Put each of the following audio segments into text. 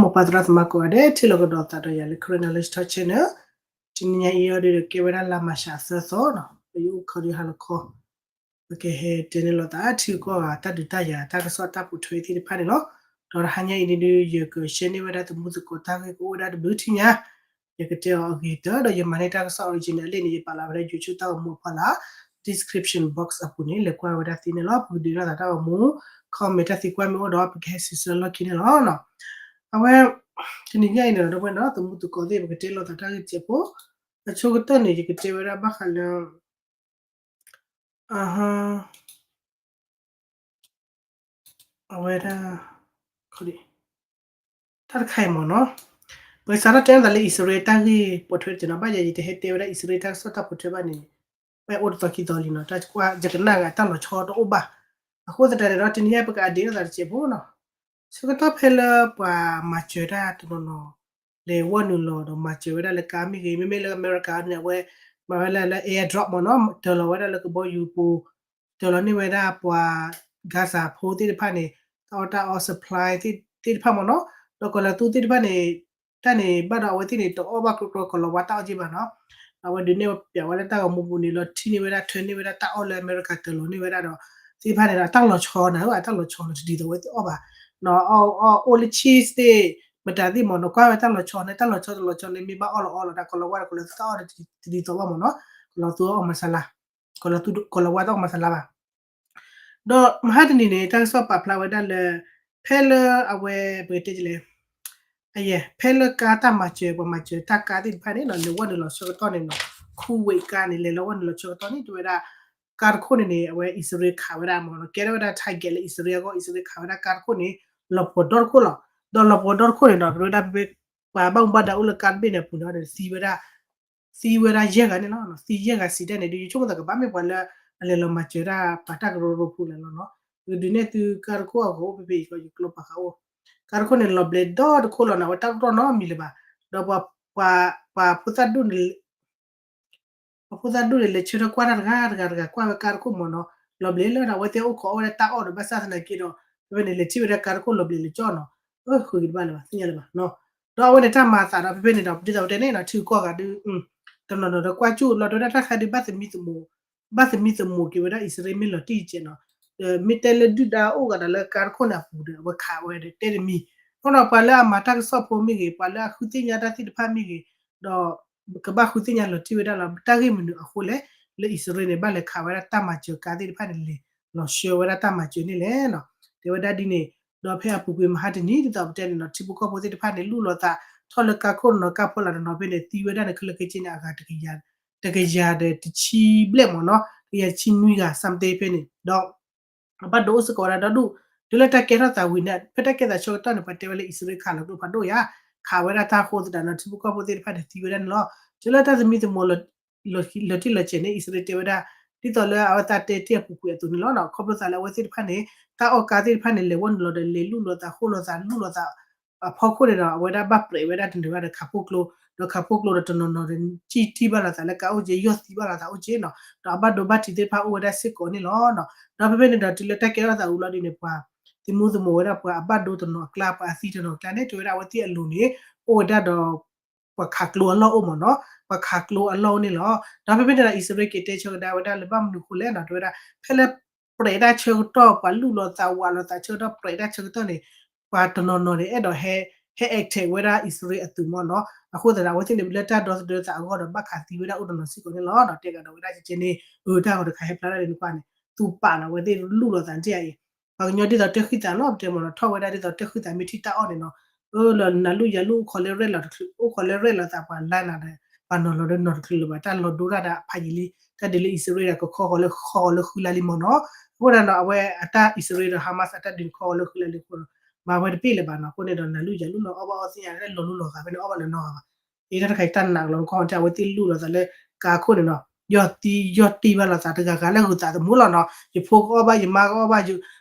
မိၢ်ပၢ်သရၣ်သမါကိးဂၤဒဲး ထံၣ်လိာ်ကဒီးသးဒီးယၤလၢ Karen Knowledge Talk Channel. တနံၤညါအံၤအီၤဒုးဒီးကဲဝဲဒၣ်လါမၤရှးအသၢသီနီၤ, ပယအိၣ်ခီဒုးဟါလီၤခီ, ပကဟဲတဲန့ၢ်လိာ်သးထံဂုၤကီၢ်ဂၤ တၢ်ဒုးတၢ်ယၤ တၢ်ကစီၣ်တၢ်ပိာ်ထွဲသ့ၣ်တဖၣ်န့ၣ်လီၤ. ဒီးတဟါညါအံၤန့ၣ်ဒုး ယက share န့ၢ်ဝဲဒၣ်သမူသကိးတၢ်ဂ့ၢ်ကအိၣ်ဝဲဒၣ်တဘျုးထံၣ်ညါ, ယကတဲအီၤအဂ့ၤတၢၢ် ဒီးယမၤန့ၢ်တၢ်ကစီၣ် original အလံာ်န့ၣ် ယပာ်လီၤဝဲဒၣ် YouTube တၢ်ဂီၤမူအဖီလာ် description box အပူၤန့ၣ် လဲၤကွၢ်ဝဲဒၣ်သ့န့ၣ်လီၤ. ပကဒုးလိာ်သးတၢ်ဂီၤမူ comment တၢ်သံကွၢ်မ့ၢ်အိၣ်ဒီး ပကဟဲစံးဆၢလီၢ်ခံန့ၣ်လီၤ. အဝဲ တနံၤညါအံၤန့ၣ်ဒီး ပဝဲနီၤ သမူသကိးသ့ၣ် ပကတဲလိာ်သးတၢ်ဂ့ၢ်တစဲးဖိ, အဆိကတၢၢ်န့ၣ် ယကတဲဝဲဒၣ်ဘၣ်ဃးလၢ အဝဲဒၣ် တၢ်တခါအံၤမ့ၢ်နီၤ, ပကစးထီၣ်တဲလိာ်သးလၢအံၣ်စရ့လးတၢ်ဂ့ၢ်ပိာ်ထွဲတစဲးနီၤ, ဘၣ်ယဲယတဟဲတဲဝဲဒၣ်အံၣ်စရ့လးတၢ်ကစီၣ်တၢ်ပိာ်ထွဲဘၣ်န့ၣ်, ဘၣ်အိၣ်တသီခံသီလံနီၤ, တၢ်ကွၢ်ယကနၣ်ဂ့ၤတၢ်လီၤဆီတအိၣ်ဘၣ်, အဃိသတးန့ၣ်ဒီး တနံၤညါပက update လိာ်သးတစဲးဖိနီၤ, ဆၢကတီၢ်ဖဲလၢပှၤမၤစၢၤတၢ်တနီၤနီၤ လဲၤဝဲနုာ်လီၤဒီးမၤစၢၤဝဲဒၣ်လၢကါမ့ၢ်ဂ့ၤ, မ့မ့ၢ်လၢအမဲရကၤန့ၣ် အဝဲမၤဝဲဒၣ်လၢ airdrop မ့ၢ်နီၤ, တၢၤလီၤဝဲဒၣ်လၢကဘီယူၤပူၤ, တၢၤလီၤန့ၢ်ဝဲဒၣ်ပှၤ Gaza ဖိသ့ၣ်တဖၣ်န့ၣ် တၢ်အီၣ်တၢ်အီ supply သ့ၣ်တဖၣ်မ့ၢ်နီၤ, ဒီးကီၢ်လီၤသူသ့ၣ်တဖၣ်န့ၣ် တၢ်န့ၣ်ဘၣ်ဒီးအဝဲသ့ၣ်န့ၣ် တအီၣ်ဘၣ်ကျိကျိ ကီၢ်လီၤဝါတၢ်အီၣ်က့ဘၣ်နီၤ, အဝဲဒုးနဲၣ်ပၠးဝဲဒၣ်တၢ်ဂီၤမူပူၤန့ၣ် လီၤထံၣ်န့ၢ်ဝဲဒၣ် ထၢန့ၢ်ဝဲဒၣ်တၢ်အီၣ်လၢအမဲရကၤတၢၤလီၤန့ၢ်ဝဲဒၣ်ဒီး သ့ၣ်တဖၣ်န့ၣ်ဒီး တၢ်လီၤဆီနၤဧၢ, တၢ်လီၤဆီလီၤတဒ်သိးဝဲသ့ၣ်အီၣ်ဘၣ်, အီၣ်အိၣ်လၢ cheese သ့ၣ် မတၤသ့ၣ်မ့ၢ်နီၤ, ကွၢ်ဝဲတၢ်လီၤဆီန့ၣ် တၢ်လီၤဆီတလီၤဆီန့ၣ် မ့ၢ်ဘၣ်အီၣ်လီၤအီလီၤ တၢ်ကီၢ်လီၤဝါဒီးကီၢ်လီၤသူတၢ်အီၣ်တဒ်သိးဘၣ်မ့ၢ်နီၤ, ကီၢ်လီၤသူအီၣ်မၤစလါ, ကီၢ်လီၤဝါတအီၣ်မၤစလါဘၣ် ဒီးမဟါတနံၤန့ၣ် တၢ်ကစီၣ်ပာ်ဖျါဝဲဒၣ်လၢ ဖဲလၢအဝဲ ပကတဲလဲၣ်, အယဲၢ် ဖဲလၢကါတၢ်မၤစၢၤ ပှၤမၤစၢၤတၢ်ကါသ့ၣ်တဖၣ်န့ၣ်နီၤ လဲၤဝဲနုာ်လီၤဆၢကတီၢ်န့ၣ်နီၤ, ခူဝ့းကါန့ၣ် လဲၤလီၤဝဲနုာ်လီၤဆၢကတီၢ်န့ၣ် တဲဝဲဒၣ် ကါတခိၣ်န့ၣ်န့ၣ် အဝဲအံၣ်စရ့လးခးဝဲဒၣ်မ့ၢ်နီၤ, ကဲထီၣ်ဝဲဒၣ် target လၢအံၣ်စရ့လးအဂီၢ် အံၣ်စရ့လးခးဝဲဒၣ်ကါတခိၣ်န့ၣ် လီၤပှီၤဒီတခိၣ်လီၤ, ဒီးလီၤပှီၤဒီတခိၣ်န့ၣ်ဒီး ပဝဲဒၣ်ဖဲ ပှၤဘၣ်မူဘၣ်ဒါအိၣ်လၢကါတဘ့ၣ်န့ၣ်အပူၤန့ၣ်ဒီး သံဝဲဒၣ် သံဝဲဒၣ်ယဲၢ်ဂၤန့ၣ်လီၤ, သံယဲၢ်ဂၤစံးတၢ်န့ၣ် ဒုးယဆိကမိၣ်သးကဘၣ်မ့ၢ်ပှၤလၢ အလဲၤလီၤမၤစၢၤတၢ်ပှၤတၢ်ကရၢကရိဖိလဲၣ်လီၤနီၤ, ဒုးနဲၣ်သုကါတခိၣ်အဂီၤအိၣ်ဖဲဖဲအံၤ ယကျိပာ်ဃာ်အိၣ်, ကါတခိၣ်န့ၣ် လီၤဘျဲးဒီတခိၣ်လီၤနီၤ, အဝဲတၢ်တရီၣ်နီတမံၤလၢၤဘၣ်, ဒီးပှၤ ပှၤဖိသၣ်ဒူၣ်န့ၣ် ပှၤဖိသၣ်ဒူၣ်န့ၣ် လဲၤဆၢထၢၣ်ကွၢ်တၢ်တဂၤတဂၤတဂၤ ကွၢ်ဝဲကါတခိၣ်မ့ၢ်နီၤ, လီၤဘျဲးလၢဒီး အဝဲသ့ၣ်အိၣ်ခိးအီၣ်ဝဲဒၣ်တၢ်အီၣ်ဒီး ဘၣ်ဆၣ်သနာ်က့ဒီး ဖဲဖဲန့ၣ် လဲၤထံၣ်ဝဲဒၣ်ကါတခိၣ်လီၤဘျဲးလၢကၠီနီၤ, အဃုက့ၤတဘၣ်လၢၤဘၣ် သ့ၣ်ညါလၢၤဘၣ်နီၤ, ဒီးအဝဲန့ၣ်တၢ်မၤအသးဒီး ဖဲဖဲန့ၣ်ဒီး ဒ်သိးပတဲန့ၣ်နီၤ ထံဂုၤကီၢ်ဂၤဒုး တနီၤနီၤဒီးကွၢ်ကၠူၣ်လီၤတဲဝဲဒၣ်တၢ်ခါဒုး ဘၣ်သမံသမိး ဘၣ်သမံသမိးက့ၤဝဲဒၣ်အံၣ်စရ့လးမ့ၢ်လီၤတံၢ်ကဲးနီၤ, မ့ၢ်တဲလၢဒုၣ်ဒါအိၣ်ဂၤဒီးလၢကါတခိၣ်န့ၣ်အပူၤဒီး အဝဲခးဝဲဒီးတဲတမံၤ, အဃိဒီးပှၤလၢအမၤတၢ်ကစီၣ်ဖိမ့ၢ်ဂ့ၤ ပှၤလၢအဃုသ့ၣ်ညါတၢ်သ့ၣ်တဖၣ်မ့ၢ်ဂ့ၤ, ဒီး ကဘၣ်ဃုသ့ၣ်ညါလီၤတံၢ်ဝဲဒၣ်လီၤ တၢ်ဂ့ၢ်မနုၤအဃိလဲၣ်, လၢအံၣ်စရ့လးန့ၣ် ဘၣ်လဲၤခးဝဲဒၣ်တၢ်မၤစၢၤကါသ့ၣ်တဖၣ်န့ၣ် လဲၤလီၤဆှၢဝဲဒၣ်တၢ်မၤစၢၤန့ၣ်လဲၣ်နီၤ, တဲဝဲဒၣ်ဒ်န့ၣ်, ဒီးဖဲအပူၤကွံာ်မဟါတနံၤ ဒ်သိးပတဲန့ၣ်နီၤ ထံဖိကီၢ်ဖိသ့ၣ်တဖၣ်န့ၣ် လူၢ်လိာ်သး ထီၣ်လၢကါခိၣ်တနီၤ ကါဖီလာ်တနီၤဖဲန့ၣ် သံဝဲဒၣ်န့ၣ် ခဲလၢာ်ခဲဆ့န့ၣ် အဂၤ တကယၤတဆံဘျဲၣ်မ့ၢ်နီၤ တကယၤတဆံနွံဂၤ something ဖဲန့ၣ် ဒီး အဘၣ်ဒိအိၣ်စ့ၢ်ကီးဝဲဒၣ်ဒီဒူၣ်, တုၤလၢတၢ်ကဲထီၣ်သးဝံၤန့ၣ် ဖဲတၢ်ကဲသးဆၢကတီၢ်န့ၣ် ပှၤတဲဝဲလၢအံၣ်စရ့လးခးလီၤကျိဖးဒိၣ်ယါ, ခးဝဲဒၣ်တၢ်အဃိသတးဒီး ထံဖိကီၢ်ဖိသ့ၣ်တဖၣ်န့ၣ် သံဝဲဒၣ်န့ၣ်လီၤ. တုၤလၢတၢ်သမံသမိး လီၤတံၢ်လီၤဆဲးန့ၣ် အံၣ်စရ့လးတဲဝဲဒၣ် ဒ်သိးလၢအဝဲသးတဲတ့ၢ်အပူၤကွံာ်အသိးန့ၣ်လီၤ. ခီဖျိသးလၢအဝဲသ့ၣ်တဖၣ်န့ၣ် တၢ်အီၣ်ကါသ့ၣ်တဖၣ်န့ၣ် လဲၤဝဲနုာ်လီၤဒီး လဲၤလူၢ်လိာ်သး ဃိလိာ်သး လူၢ်လိာ်သး အဖီခိၣ်န့ၣ်ဒီး အဝဲဒၣ်ဘၣ်ပြဲးဝဲဒၣ်တနၢၤဘၣ်ဒီးခးဖှိၣ်ကျိ, ဒီးခးဖှိၣ်ကျိဒီးတနီၤနီၤဒီး ကံၣ်တံၢ်ဘၣ်လိာ်သးလၢကါအိၣ်က့ ယီၢ်သံဘၣ်လိာ်သးအိၣ်က့နီၤ, ဒီးအဘၣ်ဒိဘၣ်ထံးသ့ၣ်တဖၣ်အိၣ်ဝဲဒၣ်စ့ၢ်ကီးန့ၣ်လီၤ. ဒီးဖဲဖဲန့ၣ်ဒီး တုၤလၢတၢ်ကဲထီၣ်သးဝံၤလီၤဒ်န့ၣ် ပှၤ သမူသမိးဝဲဒၣ်ပှၤအဘၣ်ဒိတနီၤအကျါ ပှၤအသံတနီၤအကျါန့ၣ် တဲဝဲဒၣ်အဝဲသ့ၣ်အလိၤန့ၣ် အိၣ်ဝဲဒၣ်ဒီး ပှၤခးကျိအလီၢ်အိၣ်မ့ၢ်နီၤ, ပှၤခးကျိအလီၢ်အိၣ်န့ၣ်လီၤ. ဒီးဖဲဖဲန့ၣ်ဒီး အံၣ်စရ့လးက့ၤတဲဆၢကဒါဝဲဒၣ်လၢဘၣ်မနုၤအဃိလဲၣ်နီၤ, တဲဝဲဒၣ် ဖဲလၢ ပြဲးတၢ်ဆၢကတီၢ် ပှၤလူၢ်လိာ်သးဝးလိာ်သးဆၢကတီၢ် ပြဲးတၢ်ဆၢကတီၢ်န့ၣ် ပှၤတနီၤနီၤန့ၣ် အဲၣ်ဒိးဟဲ ဟဲ attack ဝဲဒၣ်အံၣ်စရ့လးအသုးမ့ၢ်နီၤ, အဃိသတးဒီး အဝဲသ့ၣ်န့ၣ် လၢတၢ်ဒီသဒၢသးအဂီၢ်ဒီး ဘၣ်ခးသံဝဲဒၣ်အိၣ်တနီၤစ့ၢ်ကီးန့ၣ်လီၤ. ဒီးတဲကဒီးဝဲဒၣ်ကဲန့ၣ် အတၢ်ဂီၤတခါဟဲဖျါထီၣ်ဒ်န့ၣ်ကွၢ်န့ၣ် သူပာ်လီၤ အဝဲသ့ၣ်လူၢ်လိာ်သးဒ်အံၤ ပှၤကညီဒ်သိးတၢ်ဃံသးနီၤ ပတဲမ့ၢ်နီၤ ထီၣ်ဝဲဒၣ်ဒ်သိးတၢ်ဃံသးမ့ၢ်ထံၣ်တၢ်အီၣ်န့ၣ်နီၤ, အၢ လၢနၤလူၢ်ယၤလူၢ် အိၣ်ခိးလၢရဲၣ်လီၤတချုး အိၣ်ခိးလၢရဲၣ်လီၤသးပှၤလါနၤဒီး ပှၤနီၤလီၤဒီးနီၤတချုးလၢၤဘၣ် တၢ်လီၤဒိဒၣ်ဒီးအဖးယံာ်လံ, တၢ်ဒုးလၢအံၣ်စရ့လးဒီးကခီဃီၤလၢဃီဃီၤလၢဃုလါလံမ့ၢ်နီၤ, အဃိဒၣ်နီၤ အဝဲအတၢ်အံၣ်စရ့လးဒီး Hamas အတၢ်ဒုးန့ၣ် ခီဃီၤလၢဃုလါလံအဃိဒီး မၤဝဲတပ့ၢ်လၢၤဘၣ်နီၤ, အဃိန့ၣ်ဒီး နၤလူၢ်ယၤလူၢ်နီၤ အီၣ်ဘၣ်အီသ့ၣ်ညါလၢလီၤလူလီၤဂာ်ဖဲန့ၣ် အီၣ်ဘၣ်လၢနီၤဂၤဘၣ် အတၢ်တခါအံၤတၢ်နာ်ကလီၤနခီၣ်တဲ အဝဲသ့ၣ်လူၢ်လိာ်သးလၢ ကါခိၣ်န့ၣ်နီၤ, ယီၢ်သံယီၢ်တံၢ်ဘၣ်လိာ်သးတဂၤဂၤလၢဂုာ်သးသမူလီၤနီၤ, ယဖိကအီၣ်ဘၣ် ယမါကအီၣ်ဘၣ်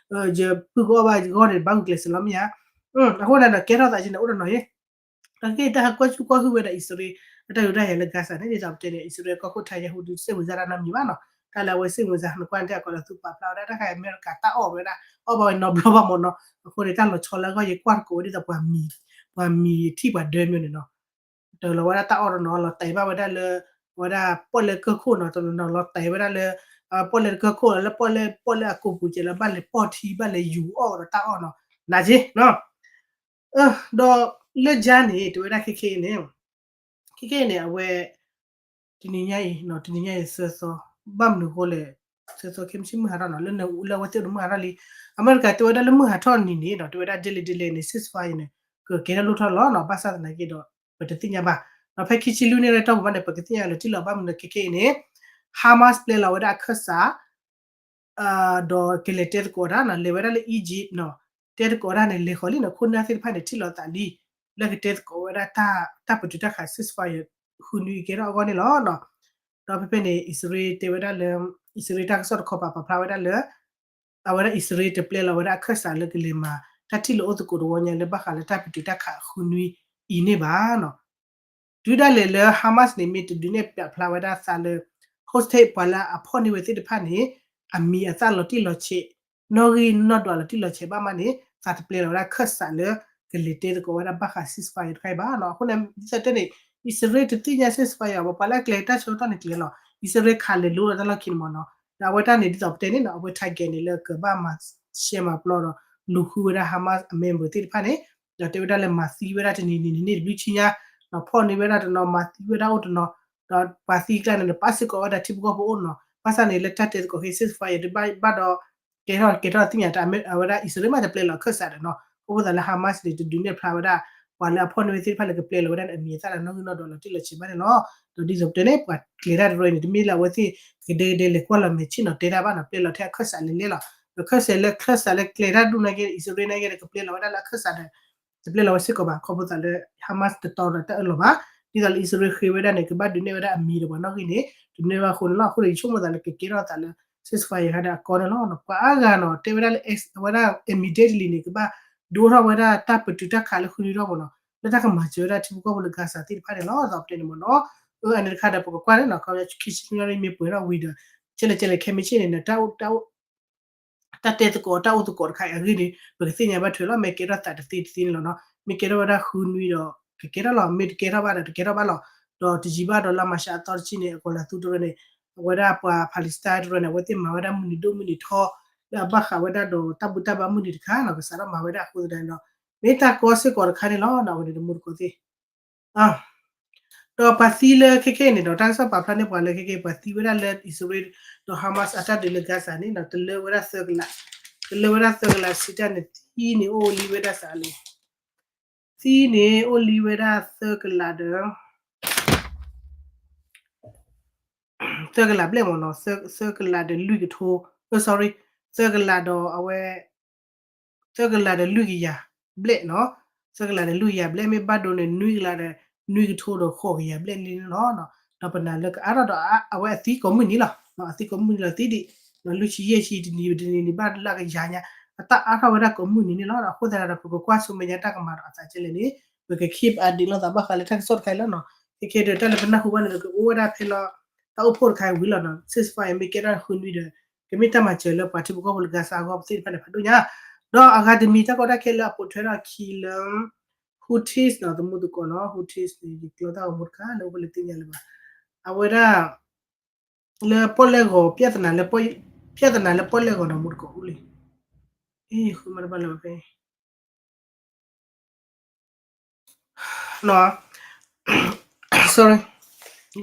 ယပုၢ်ကအီၣ်ဘၣ် ယဂီၢ်န့ၣ် ဘၣ်ဂုာ်ကျဲးစၢးလီၤမ့ၢ်ဧါ, အဃိန့ၣ်ဒီး ကဲထီၣ်သးက့န့ၣ် အိၣ်တနီၤအံၤ အဂ့ၢ်တၢ်ဟးကွၢ်ဆူကွၢ်ဟုၣ်ဝဲဒၣ်အံၣ်စရ့လး အတၢ်ဒုးတၢ်ယၤလၢ Gaza န့ၣ် ဒ်သိးပတဲန့ၣ် အံၣ်စရ့လးကီၢ်ခိၣ် Netanyahu ဒုးစ့ၣ်ဝင်စၢ်တၢ်နီတမံၤဘၣ်နီၤ, တၢ်လၢအဝဲစ့ၣ်ဝင်စၢ် နကွၢ်န့ၣ် အကီးလၢသူပာ်ဖျါဝဲဒၣ် တၢ်ခါအံၤအမဲရကၤတၢ်အီၣ်ဝဲဒၣ် အီၣ်ဘၣ်ဝဲနီတဘျီဘၣ်မ့ၢ်နီၤ, အဃိန့ၣ် တၢ်လီၤဆီလၢအဂီၢ် ယကွၢ်တကိးဝဲဒ်သိးပှၤမံၤ ပှၤမံၤထံၣ်ပှၤဒၢမ့ၢ်န့ၣ်နီၤ တၢ်လီၤဝဲဒၣ်တၢ်အီၣ်တနီၤ လီၤတဲာ်ဘၣ်ဝဲဒၣ်လၢ အဝဲဒၣ်ပီၣ်လဲၣ်ကၢၢ်ခိၣ်နီၤ တနီၤနီၤလီၤတဲာ်ဝဲဒၣ်လၢ ပီၣ်လဲၣ်ကၢၢ်ခိၣ်လီၤ လၢပီၣ်လဲၣ် ပီၣ်လဲၣ်အကိာ်ပူၤကဲလၢဘၣ်လဲၤပီၢ်ထံ ဘၣ်လဲၤယူၤအီၣ်ဒီးတၢ်အီၣ်နီၤ နာ်က့နီၤ ဒီးလၢကၠါန့ၣ် တဲဝဲဒၣ်ခဲခဲအံၤန့ၣ် ခဲခဲအံၤန့ၣ် အဝဲ တနံၤညါအံၤ တနံၤညါအံၤသၢသီ ဘၣ်မနုၤအဃိလဲၣ် သၢသီခဲမုၢ်ဆ့ၣ်မုၢ်ဟါထီၣ်နီၤ လၢနလၢအဝဲသ့ၣ်အိၣ်ဒီးမုၢ်ဟါထီၣ်လံ အမဲရကၤတဲဝဲဒၣ်လၢမုၢ်ဟါထီၣ်နံၤန့ၣ်ဒီး တဲဝဲဒၣ် ဒ်လဲၣ်ဒ်လဲၣ်န့ၣ် ceasefire န့ၣ် ကကဲထီၣ်လိၣ်ထီၣ်လီၤနီၤ ဘၣ်ဆၣ်သနာ်က့ဒီး ပတသ့ၣ်ညါဘၣ် ဒီးဖဲခံဆံလွံၢ်န့ၣ်လၢတၢ်ပူၤဘၣ်န့ၣ် ပကသ့ၣ်ညါလၢထံၣ်လီၤဘၣ်မနုၤခဲခဲအံၤန့ၣ် Hamas ပျဲလီၤဝဲဒၣ်အခၢၣ်စး ဒီးကလဲၤတဲသကိးတၢ်နီၤ လဲၤဝဲဒၣ်လၢ Egypt နီၤ တဲသကိးတၢ်န့ၣ် လဲၤဃီၤလံနီၤ ခိၣ်နၢ်သ့ၣ်တဖၣ်န့ၣ် ထံၣ်လိာ်သးလံ လၢကတဲသကိးဝဲဒၣ်တၢ် တၢ်ပတုာ်တၢ်ခး ceasefire ဃုနွံကဲထီၣ်အဂီၢ်န့ၣ်လီၤ. ဒီးဖဲဖဲန့ၣ် အံၣ်စရ့လးတဲဝဲဒၣ်လၢ အံၣ်စရ့လးတၢ်ကစီၣ်တခီပၤပာ်ဖျါဝဲဒၣ်လၢ အဝဲဒၣ်အံၣ်စရ့လးတပျဲလီၤဝဲဒၣ်အခၢၣ်စးလၢကလဲၤမၤ တၢ်ထံၣ်လိာ်အိၣ်သကိးတဝီညါလၢဘၣ်ဃးလၢတၢ်ပတုာ်တၢ်ခးဃုနွံအံၤန့ၣ်ဘၣ်နီၤ တုၤဒၣ်လဲာ်လၢ Hamas န့ၣ် မ့ၢ်တဒုးနဲၣ်ပာ်ဖျါဝဲဒၣ်သးလၢ hostage ပှၤလၢအဖီၣ်န့ၢ်ဝဲသ့ၣ်တဖၣ်န့ၣ် အမံၤအသၣ်လီၤတံၢ်လီၤဆဲး နီၣ်ဂံၢ်နီၣ်ဒွးလီၤတံၢ်လီၤဆဲးဘၣ်မးန့ၣ် သးတပျဲလီၤဝဲဒၣ်ခၢၣ်စးလၢ ကလဲၤတဲသကိးဝဲဒၣ်ဘၣ်ဃး ceasefire တခါအံၤဘၣ်နီၤ အဃိန့ၣ် ဒ်သိးတဲန့ၣ် အံၣ်စရ့လးတသ့ၣ်ညါ ceasefire ဘၣ်ပှၤလၢအကျဲၤတၢ်ဆၢကတီၢ်န့ၣ်ကျဲၤလီၤ အံၣ်စရ့လးခးလဲၤလိဒီးတၢ်လီၢ်ခံန့ၣ်မ့ၢ်နီၤ ဒီးအဝဲတၢ်န့ၣ် ဒ်သိးပတဲန့ၣ်နီၤ အဝဲ target န့ၣ်လၢကဘၣ်မၤရှဲမၤပျီဒီး လူၤဃုဝဲဒၣ် Hamas အ member သ့ၣ်တဖၣ်န့ၣ် ဒီးတဲဝဲဒၣ်လၢမၤသံဝဲဒၣ်တနံၤနံၤနံၤနံၤတဘျုးဆံညါ ဒီးဖီၣ်န့ၢ်ဝဲဒၣ်တနီၤ မၤသံဝဲဒၣ်အိၣ်တနီၤ ဒီးပှၤသံကျါန့ၣ် ပာ်စ့ၢ်ကီးဝဲဒၣ်ထံဖိကီၢ်ဖိအိၣ်နီၤ ဘၣ်ဆၣ်န့ၣ် လၢတၢ်တဲသကိးခဲ ceasefire တဘၣ်ဘၣ်ဒီး ကဲထီၣ်ကဲထီၣ်သ့ၣ်ညါတၢ် အဝဲဒၣ်အံၣ်စရ့လးမးတပျဲလီၤခၢၣ်စးဒီးနီၤ အဃိသတးလၢ Hamas န့ၣ် တဒုးနဲၣ်ဖျါဝဲဒၣ် ပှၤလၢအဖီၣ်န့ၢ်ဝဲသ့ၣ်တဖၣ်လၢကပျဲလီၤဝဲဒၣ်န့ၣ် အမံၤအသၣ်လၢနီၣ်ဂံၢ်နီၣ်ဒွးလီၤတံၢ်လီၤဆဲးဘၣ်န့ၣ်လီၤ. ဒီးဒ်သိးပတဲန့ၣ် ပှၤကျဲၤတၢ်တရၢအံၤန့ၣ် တမ့ၢ်လၢအဝဲသ့ၣ် ကဒဲကဒဲလဲၤကွၢ်လီၤမဲာ်ဆ့ၣ်နီၤတဲတၢ်ဘၣ်နီၤ ပျဲလီၤထဲအခၢၣ်စးလဲၤလဲၤလီၤ. ဒီးခၢၣ်စးလၢခၢၣ်စးလၢကျဲၤတၢ်ဒူၣ်နာ်က့ အံၣ်စရ့လးနာ်က့ဒီး ကပျဲလီၤဝဲဒၣ်လၢအခၢၣ်စးဒီး တပျဲလီၤဝဲစ့ၢ်ကီးဘၣ် ခီဖျိသးလၢ Hamas တတီဒီးတၢ်အၢၣ်လီၤဘၣ်. ဒ်သိးလၢအံၣ်စရ့လးဃ့ဝဲဒၣ်န့ၣ် ကဘၣ်ဒုးနဲၣ်ဝဲဒၣ်အမံၤဒီးပှၤနီၣ်ဂံၢ်န့ၣ် တန့ၢ်ဘၣ်အဃိန့ၣ်လီၤ. အဃိန့ၣ် ယဆိကမိၣ်သးလၢကကဲထီၣ်သးလၢ ceasefire ခါဒီးအကီန့ၣ်လီၤ. ပှၤအါဂၤနီၤ တဲဝဲဒၣ်လၢ အဝဲဒၣ် immediately န့ၣ် ကဘၣ်ဒုးအိၣ်ထီၣ်ဝဲဒၣ်တၢ်ပတုာ်တၢ်ခးလၢဃုနွံထီၣ်မ့ၢ်နီၤ လၢတၢ်ကမၤစၢၤဝဲဒၣ်ထံဖိကီၢ်ဖိလၢ Gaza သ့ၣ်တဖၣ်န့ၣ်လီၤ. ဒီးပတဲန့ၣ်မ့ၢ်နီၤ အၢ အန့ၣ်တခါဒီး ပကကွၢ်န့ၣ်နီၤ ခီခံဆံနွံမ့ၢ်ပှဲၤထီၣ်ဝံၤဒီး ကဲလဲၣ်ကဲလဲၣ်ခဲမုၢ်ဆ့ၣ်န့ၣ် တၢ် တၢ်တဲသကိးတၢ်အိၣ်သကိးတခါအံၤအဂ့ၢ်န့ၣ် ပကသ့ၣ်ညါဘၣ်ထွဲလီၤ. မ့ၢ်ကဲထီၣ်သးတသ့တသ့န့ၣ်လီၤနီၤ မ့ၢ်ကဲထီၣ်ဝဲဒၣ်ဃုနွံဒီး ကကဲထီၣ်လီၤ မ့ၢ်တကဲထီၣ်ဘၣ်ဒီးတကဲထီၣ်ဘၣ်လီၤ. ဒီးတယံာ်ဘၣ်ဒီးလါမၤရှးအသီတဆံန့ၣ် အကီၤလၤသူတရၢန့ၣ် အဝဲဒၣ်ပှၤ Palestine တရၢန့ၣ် အဝဲသ့ၣ်မၤဝဲဒၣ်မုၢ်နံၤဒိၣ်မုၢ်နံၤထီ လၢအဘၣ်ဃးဝဲဒၣ်ဒီးတၢ်ဘူၣ်တၢ်ဘါမုၢ်နံၤတခါနီၤ ကစးထီၣ်မၤဝဲဒၣ်အဃိသတးန့ၣ်ဒီး မ့ၢ်တၢ်ကီစ့ၢ်ကီးတခါန့ၣ်လီၤ. အဝဲန့ၣ်တမူတကိးသ့ၣ် ဒီးပှၤသံလၢခဲခဲအံၤန့ၣ်ဒီး တၢ်ကစီၣ်ပာ်ဖျါန့ၢ်ပှၤလၢခဲခဲအံၤ ပှၤသံဝဲဒၣ်လၢအံၣ်စရ့လး ဒီး Hamas အတၢ်ဒုးလၢ Gaza န့ၣ်ဒီး တလၢဝဲဒၣ်သၢကလး, တလၢဝဲဒၣ်သၢကလး စံးတၢ်န့ၣ် သံန့ၣ်အိၣ်လံဝဲဒၣ်စးလံ, သံန့ၣ်အိၣ်လံဝဲဒၣ်သၢကလးဒီး သၢကလးဘျဲၣ်မ့ၢ်နီၤ, သၢကလးဒီးလွံၢ်ကထိ, အၢ sorry, သၢကလးဒီးအဝဲ သၢကလးဒီးလွံၢ်ကယၤဘျဲၣ်နီၤ, သၢကလးဒီးလွံၢ်ကယၤဘျဲၣ် မ့ၢ်ဘၣ်ဒိန့ၣ် နွံကလးဒီး နွံကထိဒီးဃိးကယၤဘျဲၣ်လံန့ၣ်လီၤ. ဒီးပနာ်လၢကအါထီၣ်ဒီးအဝဲအသံကိးမုၢ်နံၤလီၤ, အသံကိးမုၢ်နံၤလီၤသံဒံး, လွံၢ်ဆံယဲၢ်ဆံတနံၤတနံၤန့ၣ် ဘၣ်လၢကယၤညါ, အတၢ်အါထီၣ်ဝဲဒၣ်ကိးမုၢ်နံၤန့ၣ်လီၤ. အဃိသတးဒီး ပကကွၢ်ဆူမဲာ်ညါတၢ်ကမၤဒီးအသးကဲလဲၣ်န့ၣ် ပက keep update လိာ်သးဘၣ်ဃးလၢတၢ်ကစီၣ်တခါအံၤလီၤနီၤ. ခဲခဲဒီးတၢ်လၢပနၢ်ဟူဘၣ်န့ၣ်ဒီး ကအိၣ်ဝဲဒၣ်ဖဲလီၤ တၢ်အိၣ်ဖှိၣ်တခါအံၤဝံၤလီၤနီၤ, ceasefire မ့ၢ်ကဲထီၣ်ဃုနွံဒီး ကမ့ၢ်တၢ်မၤစၢၤလၢပှၤထံဖိကီၢ်ဖိလၢ Gaza အဂီၢ်သ့ၣ်တဖၣ်န့ၣ် ဖးဒိၣ်ညါ, ဒီးအဂၤတမံၤတၢ်ကီတၢ်ခဲလၢအပိာ်ထွဲထီၣ်အခံလၢ Houthis နီၤ, သမူသကိးနီၤ, Houthis န့ၣ် ယကျီတၢ်ဂီၤမူတခါလၢအိၣ်ဖဲလၢသ့ၣ်ညါလၢၤဘၣ်, အဝဲဒၣ် လၢပီၣ်လဲၣ်ဂီၤ ပြဿနာလၢပီၣ်လဲၣ်ဂီၤနီၤ, မူသကိးအိၣ်လံ, ယဃုမၤတဘၣ်လၢၤဘၣ်ဖဲ sorry,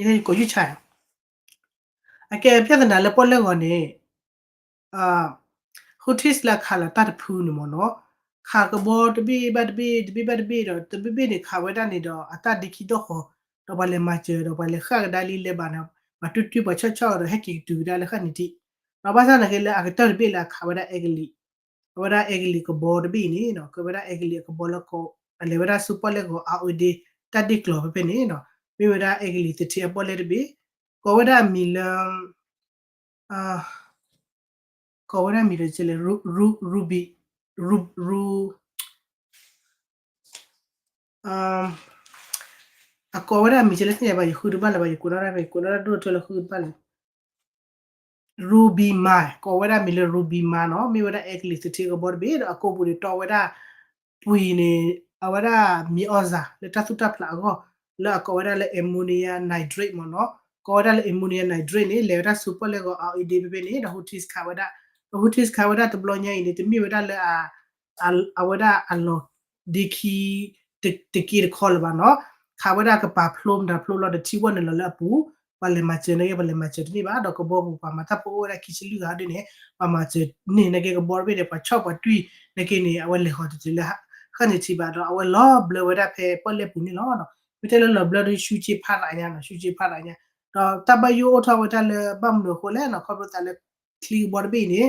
ယကိးယုၢ်ဆါ, အကဲ ပြဿနာလၢပီၣ်လဲၣ်ဂီၤန့ၣ် Houthis လၢအခးလီၤတၢ်တဖုန့ၣ်မ့ၢ်နီၤ, ခးကဘီတဘ့ၣ်ဘၣ်တဘ့ၣ် တဘ့ၣ်ဘၣ်တဘ့ၣ်ဒီး တဘ့ၣ်ဘ့ၣ်န့ၣ် ခးဝဲဒၣ်န့ၣ်ဒီး အတၢ်ဒ့ခံဒီၣ်ဃီၤ, ဒီးပှၤလဲၤမၤစၢၤဒီးပှၤလဲၤဃၣ်ကဒါလံလဲၤဘၣ်န့ၣ် ပှၤတွံၢ်တွံၢ်ပှၤဆီၣ်ဆီၣ်ဒီးဟဲက့ၤကတုၤကဒါလၢဃၣ်နံၤထံး, ဒီးဘၣ်ဆၣ်သနာ်က့လၢအကတၢၢ်တဘ့ၣ်လၢအခးဝဲဒၣ်အဲကလံး, အဝဲဒၣ်အဲကလံးကဘီတဘ့ၣ်အံၤန့ၣ်နီၤ, ကဝဲဒၣ်အဲကလံးအကဘီလၢကီး အလဲၤဝဲဒၣ်ဆူပီၣ်လဲၣ်ဂီၤအါအိၣ်ဒ့ တၢ်ဒ့ကျီၤဖဲဖဲန့ၣ်နီၤ, မ့ၢ်ဝဲဒၣ်အဲကလံးသထ့အပီၣ်လဲၣ်တဘ့ၣ်, ကိးဝဲဒၣ်အမံၤလၢ ကိးဝဲဒၣ်မံၤဒီးကဲလဲၣ် Ru, Ru, Ruby, Ru, Ru, အကိးဝဲဒၣ်မံၤကဲလဲၣ်သ့ၣ်ညါဘၣ် ယဃုတဘၣ်လၢၤဘၣ် ယကိးနီၣ်တၢ်ဖဲ ယကိးနီၣ်တၢ်ဒိၣ်ထွဲလၢဃုတဘၣ်လၢၤ Ruby Ma, ကိးဝဲဒၣ်မံၤလၢ Ruby Ma နီၤ, မ့ၢ်ဝဲဒၣ်အဲကလံးသထ့ကဘီတဘ့ၣ်ဒီး အကိာ်ပူၤန့ၣ်တီဝဲဒၣ် ပှံၤန့ၣ် အဝဲဒၣ်မံၤအီၣ်စၢ်လၢတၢ်သူၣ်တၢ်ဖျးအဂီၢ် လၢအကိးဝဲဒၣ်လၢ ammonium nitrate မ့ၢ်နီၤ, ကိးဝဲဒၣ်လၢ ammonium nitrate န့ၣ် လဲၤဝဲဒၣ်ဆူပီၣ်လဲၣ်ဂီၤ အီအ့ဒ့ဖဲဖဲန့ၣ် ဒီး Houthis ခးဝဲဒၣ်, ဒီး Houthis ခးဝဲဒၣ်တဘျီညါအံၤန့ၣ် တမ့ၢ်ဝဲဒၣ်လၢ အဝဲဒၣ်အလီၢ်ဒ့ခံ တက့တခီလၢၤဘၣ်နီၤ, ခးဝဲဒၣ်ကပၤဖျိမတၤဖျိလီၤ ဒီးထံဝီၣ်နုာ်လီၤလၢအပူၤ, ပှၤလဲၤမၤစၢၤနာ်က့ ပှၤလဲၤမၤစၢၤတန့ၢ်ဘၣ်, ဒီးကဘီပူၤပှၤမၤတၢ်ဖိအိၣ်ဝဲဒၣ်ခံဆံလွံၢ်ဂၤဒ်န့ၣ် ပှၤမၤစၢၤန့ၢ်နာ်က့ ကဘီတဘ့ၣ်န့ၣ် ပှၤဆီၣ်ပှၤတွံၢ်နာ်က့န့ၣ် အဝဲလဲၤဃီၤတတုၤလၢ ဃၣ်န့ၣ်ထံးဘၣ် ဒီးအဝဲလီၤဘျၢဝဲဒၣ်ဖဲပီၣ်လဲၣ်ပူၤန့ၣ်လီၤ. မ့ၢ်တဲလၢလီၤဘျၢဒီး ရှူကၠ့ဖးရးညါနီၤ, ရှူကၠ့ဖးရးညါ, ဒီးတၢ်ဘၣ်ယိၣ်အိၣ်ထီၣ်ဝဲဒၣ်လၢဘၣ်မနုၤအဃိလဲၣ်နီၤ, ခီဖျိသးလၢချံကဘီတဘ့ၣ်အံၤန့ၣ်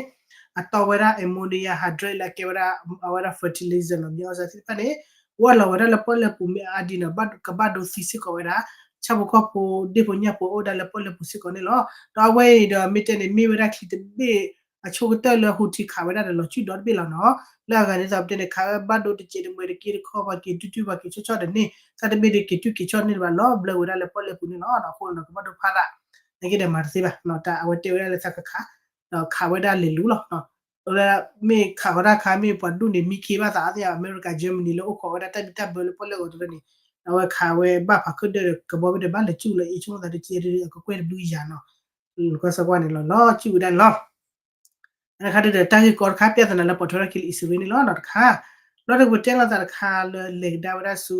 အတီဝဲဒၣ် ammonium hydrate လၢအကဲဝဲဒၣ် အဝဲဒၣ် fertilizer နီၤ, မံၤအီၣ်စၢ်သ့ၣ်တဖၣ်န့ၣ် ဝဲလီၤဝဲဒၣ်လၢပီၣ်လဲၣ်ပူၤမ့ၢ်အါဒ်နီၤ, ကဘၣ်ဒိသံစ့ၢ်ကီးဝဲဒၣ် ဆၣ်ဖိကီၢ်ဖိ ဒ့ၣ်ဖိညၣ်ဖိအိၣ်ဝဲဒၣ်လၢပီၣ်လဲၣ်ပူၤစ့ၢ်ကီးန့ၣ်လီၤ. ဒီးအဝဲအံၤဒီးမ့ၢ်တဲန့ၣ် မ့ၢ်ဝဲဒၣ်ချံတဘ့ၣ်အဆိကတၢၢ်လၢ Houthi ခးဝဲဒၣ်ဒီးလီၤစုဒီတဘ့ၣ်လီၤနီၤ, လၢအဂၤန့ၣ်သိးပတဲန့ၣ် ခးဝဲဘၣ်ဒိတစဲးတမှဲးတက့တခီ ပှၤက့ၤတွံၢ်တွံၢ် ပှၤက့ၤဆီၣ်ဆီၣ်တန့ၢ် သးတဘ့ၣ်ဒီးက့ၤတွံၢ်က့ၤဆီၣ်တန့ၢ်တဘၣ် လီၤဘျၢဝဲဒၣ်လၢပီၣ်လဲၣ်ပူၤန့ၣ်လီၤ. အဃိန့ၣ်ဒီးကဘၣ်ဒိဖးရး နာ်က့ဒီးမၤတသ့ဘၣ်နီၤ, တၢ်အဝဲတဲဝဲဒၣ်လၢသးကခး ဒီးခးဝဲဒၣ်လဲၤလူၤလီၤ. လၢမ့ၢ်ခးဃီၤတၢ်ခါ မ့ၢ်ပှၤဒူၣ်န့ၣ် မံခ့ဘၣ်သးအါသ့ၣ်ညါ အမဲရကၤ Germany လၢအိၣ်ခိးဝဲဒၣ်တၢ်ဘံၣ်တၢ်ဘၢလၢပီၣ်လဲၣ်ဂီၤတရၢန့ၣ်, အဝဲခးဝဲဘၣ်ဖးခုၣ်ဒၢဒီး ကဘီဘ့ၣ်ဒီးဘၣ်လဲၤစူၣ်လၢအံၤ ဆိကမိၣ်သးတကဲဒီး အကကွဲၢ်တဘျုးယၤနီၤ, ကီၢ်စၢ်ကွၢ်န့ၣ်လီၤ လီၤစူၣ်ဝဲဒၣ်န့ၣ်လီၤ. တခါဒ်ဒီး တၢ်ဂ့ၢ်ကီတခါ ပြဿနာလၢပိာ်ထွဲထီၣ်က့ၤလၢအံၣ်စရ့လးန့ၣ်လီၤ. တခါ ဘျီဒီးပကတဲလိာ်သးတခါလၢလဲၤကဒါဝဲဒၣ်ဆူ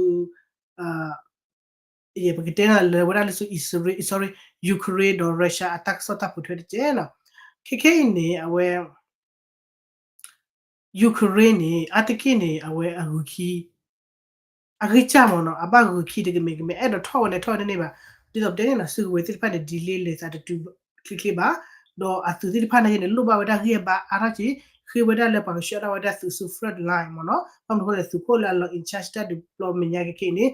ပကတဲလိာ်သးလၢဝဲဒၣ်လၢဆူအံၣ်စရ့လး sorry, Ukraine ဒီး Russia အတၢ်ကစီၣ်တၢ်ပိာ်ထွဲတကဲနီၤ. ခဲခဲအံၤန့ၣ် အဝဲ Ukraine န့ၣ် အါတက့ၢ်န့ၣ် အဝဲအဂုၤခံ အဂ့ၢ်စၢ်မ့ၢ်နီၤ, အဘၣ်ဂုၤခံတကမဲာ်ကမဲာ် အဲၣ်ဒိးထီၣ်ဝဲလဲၤထီၣ်ဝဲတန့ၢ်ဘၣ်. ဒ်သိးပတဲန့ၣ်နီၤ စုကဝဲၤသ့ၣ်တဖၣ်န့ၣ် delay လဲၤသးတတုၤချ့ချ့ဘၣ်, ဒီးအသုးသ့ၣ်တဖၣ်နာ်က့န့ၣ် လိၣ်ဘၣ်ဝဲဒၣ်ဂံၢ်အဘါအါထီၣ်က့ၤ, ဃ့ဝဲဒၣ်လၢပှၤကဆှၢဒၣ်ဝဲဒၣ်သုးဆူ front line မ့ၢ်နီၤ, ဘၣ်မနုၤအဃိလဲၣ် သုးခိၣ်လၢအလီၤ in charge တၢ်ဒုးပျီမဲာ်ညါခဲခဲအံၤန့ၣ်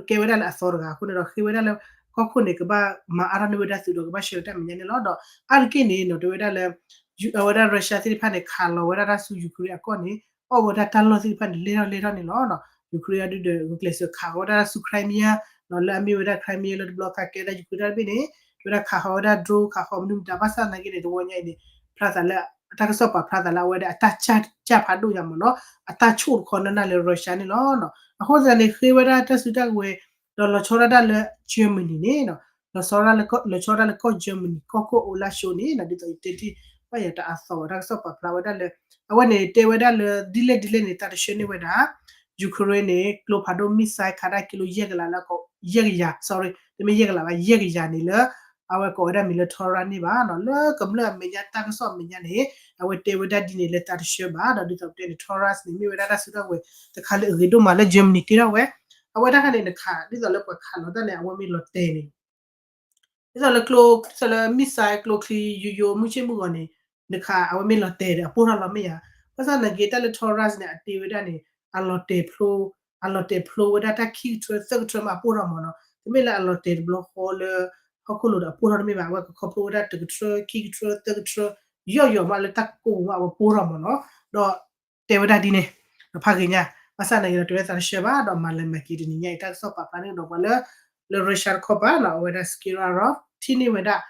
ကဲဝဲဒၣ်လၢအသီတဂၤအဃိန့ၣ်ဒီး ဃ့ဝဲဒၣ်လၢကီၢ်ခိၣ်န့ၣ် ကဘၣ်မၤအါထီၣ်န့ၢ်ဝဲဒၣ်သုးဒီးကဘၣ်ဆှၢတၢ်မဲာ်ညါန့ၣ်လီၤ. ဒီးအါတက့ၢ်န့ၣ်နီၤ တဲဝဲဒၣ်လၢ အဝဲဒၣ် Russia သ့ၣ်တဖၣ်န့ၣ် ခးလီၤဝဲဒၣ်တၢ်ဆူ Ukraine အကီၢ်န့ၣ် အီၣ်ဝဲဒၣ်တၢ်လီၢ်သ့ၣ်တဖၣ်န့ၣ် လဲၢ်ထီၣ်လဲၢ်ထီၣ်န့ၣ်လီၤ. Ukraine အဒုဒီး ဂုာ်ကျဲးစၢးခးဝဲဒၣ်တၢ်ဆူ Crimea နီၤ, လၢအမ့ၢ်ဝဲဒၣ် Crimea လၢတဘျီခါကဲဒၣ် Ukraine တၢ်တဘ့ၣ်န့ၣ် တဲဝဲဒၣ်ခးဃီၤဝဲဒၣ် drone ခးဃီၤမနုၤမတၤ ဘၣ်ဆၣ်သနာ်က့န့ၣ် တဝီညါအံၤန့ၣ် ဖျါသးလၢ တၢ်ကစီၣ်ပာ်ဖျါသးလၢအဝဲဒၣ်အတၢ်စၢ်ဖးဒိၣ်ညါမ့ၢ်နီၤ, အတၢ်ဆိၣ်တခီနၢ်နၢ်လၢ Russia န့ၣ်လီၤ. အဃိသတးန့ၣ် ဃ့ဝဲဒၣ်တၢ်စုတၢ်ကဝဲၤ ဒီးလီၤဆီဒၣ်တၢ်လၢ Germany န့ၣ် လီၤဆီဒၣ်လၢကီၢ် Germany ကီၢ်ခိၣ် Olaf Scholz န့ၣ် ဒ်သိးယတဲတ့ၢ် ဘၣ်ယၤတၢ်အသီဘၣ် တၢ်ကစီၣ်ပာ်ဖျါဝဲဒၣ်လၢ အဝဲန့ၣ်တဲဝဲဒၣ်လၢ ဒ်လဲၣ်ဒ်လဲၣ်န့ၣ် သးတဆှၢန့ၢ်ဝဲဒၣ် Ukraine န့ၣ် ကျိဖးဒိၣ် missile ခးဒၣ်ကံလိယဲၢ်ကလးလၢ ယဲၢ်ကယၤ sorry တမ့ၢ်ယဲၢ်ကလးဘၣ် ယဲၢ်ကယၤန့ၣ်လၢ အဝဲကိးဝဲဒၣ်မံၤလၢ Taurus န့ၣ်ဘၣ်နီၤ, လၢကမျၢၢ်အမဲာ်ညါတၢ်ကစီၣ်အမဲာ်ညါန့ၣ် အဝဲတဲဝဲဒၣ်ဒ်န့ၣ်လၢသးတဆှၢဘၣ်ဒီး ဒ်သိးပတဲန့ၣ် Taurus န့ၣ် မ့ၢ်ဝဲဒၣ်တၢ်စုတၢ်ကဝဲၤတခါလၢအဂ့ၤဒိၣ်မးလၢ Germany တ့ထီၣ်ဝဲ, အဝဲတၢ်ခါန့ၣ် နခး ဒ်သိးလၢပှၤခးလီၤတၢ်န့ၣ် အဝဲမ့ၢ်လီၤတဲာ်န့ၣ် ဒ်သိးလၢကျိ ဒ်သိးလၢ missile ကျိချံယိယိမုၢ်ဆ့ၣ်မုၢ်ဂီၤန့ၣ် နခး အဝဲမ့ၢ်လီၤတဲာ်ဒီး အပိၢ်ထီၣ်လီၤမ့ၢ်ဧါ, ဘၣ်ဆၣ်သနာ်က့ တၢ်လၢ Taurus န့ၣ် အတ့ဝဲဒၣ်န့ၣ် အလီၤတဲာ်ဖျိ အလီၤတဲာ်ဖျိဝဲဒၣ်တၢ်ခံကထြၢသၢကထြၢမးအပိၢ်ထီၣ်မ့ၢ်နီၤ, တမ့ၢ်လၢအလီၤတဲာ်တဘျီဃီလၢ ဟီၣ်ခိၣ်လိၤဒီးအပိၢ်ထီၣ်တမ့ၢ်ဘၣ်, အဝဲကခီဖျိဝဲဒၣ်တကထြၢ ခံကထြၢ သၢကထြၢ ယီၢ်ယီၢ်မးလၢတၢ်ကိၢ်ပူၤမးအဝဲပိၢ်ထီၣ်မ့ၢ်နီၤ, ဒီးတဲဝဲဒၣ်ဒ်န့ၣ် ဒီးဖးဂ့ၤညါ ဘၣ်ဆၣ်သနာ်က့ဒီး တဝဲသးတဆှၢဘၣ်ဒီးမၤလၢမၤက့ၤတနံၤညါအံၤ တၢ်ကစီၣ်ပာ်ဖျါန့ၣ်ဒီးပှၤလၢ လၢ Russia တခီပၤနီၤ အဝဲဒၣ် Skerarov ထံၣ်န့ၢ်ဝဲဒၣ်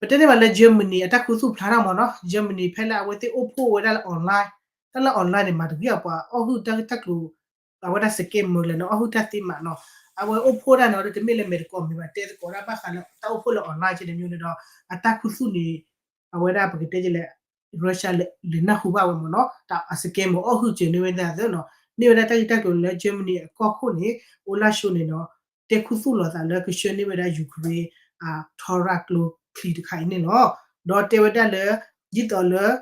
ပတဲန့ၢ်ဘၣ်လၢ Germany အတၢ်ခူသူၣ်ဖျါထီၣ်မ့ၢ်နီၤ, Germany ဖဲလၢအဝဲသ့ၣ်အိၣ်ဖှိၣ်ဝဲဒၣ်လၢ online, တၢ်လၢ online န့ၣ် မၤတဂ့ၤအပှၤအီၣ်ဟုၣ်တၢ်ဂ့ၢ်တၢ်ကျိၤ အဝဲဒၣ် scammer လဲၣ်နီၤ အီၣ်ဟုၣ်တၢ်သ့မးနီၤ, အဝဲအိၣ်ဖှိၣ်ဒၣ်န့ၣ်ဒီး တမ့ၢ်လၢမဲာ်တကိးမ့ၢ်ဘၣ် တဲသကိးဒၣ်ဘၣ်ဃးလၢတၢ်အိၣ်ဖှိၣ်လၢ online ကဲန့ၣ်မ့ၢ်န့ၣ်ဒီး အတၢ်ခူသူၣ်န့ၣ် အဝဲဒၣ်ပကတဲကလဲၣ် Russia လဲၤနၢ်ဟူဘၣ်ဝဲမ့ၢ်နီၤ, တၢ်အ scammer အီၣ်ဟုၣ်စၢၤန့ၢ်ဝဲဒၣ်သ့နီၤ, န့ၢ်ဝဲဒၣ်တၢ်ဂ့ၢ်တၢ်ကျိၤလၢ Germany အကီၢ်ခိၣ်န့ၣ် Olaf Scholz န့ၣ်ဒီး တဲခူသူၣ်လီၤသးလၢကဆှၢန့ၢ်ဝဲဒၣ် Ukraine အ Taurus ကျိချံတခါအံၤန့ၣ်လီၤ. ဒီးတဲဝဲဒၣ်လၢ ဒ်သိးလၢ ဒ်